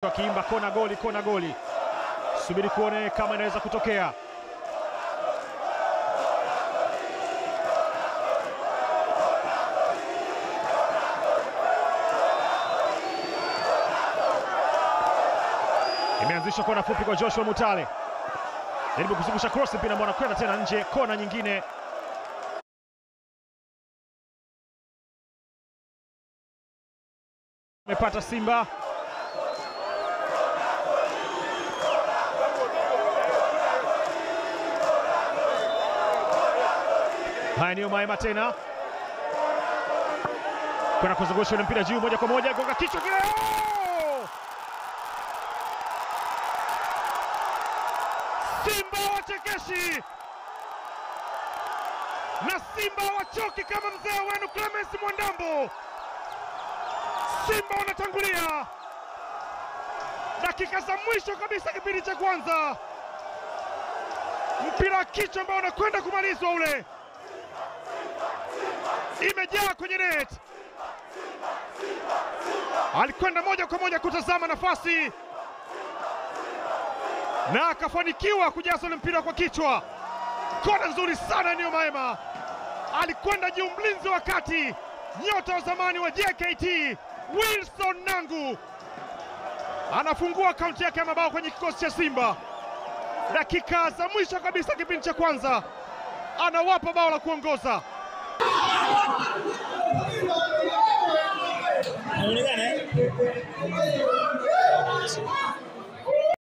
Wakiimba kona goli, kona goli. Subiri kuone kama inaweza kutokea. Imeanzishwa kona fupi kwa Joshua Mutale. Jaribu kuzungusha cross, mpira ambao anakwenda tena nje, kona nyingine. Amepata Simba. Haya ni Maema tena. Kwenda kuzungusha ule mpira juu moja kwa moja, gonga kichwa kile. Simba wachekeshi na Simba wachoki kama mzee wenu Clemence Mwandambo. Simba wanatangulia dakika za mwisho kabisa kipindi cha kwanza. Mpira kichwa ambao unakwenda kumalizwa ule, imejaa kwenye net. Alikwenda moja kwa moja kutazama nafasi na akafanikiwa kujaza ule mpira kwa kichwa. Kona nzuri sana Nio Maema, alikwenda juu mlinzi wa kati, nyota wa zamani wa JKT Wilson Nangu anafungua akaunti yake ya mabao kwenye kikosi cha Simba. Dakika za mwisho kabisa kipindi cha kwanza anawapa bao la kuongoza.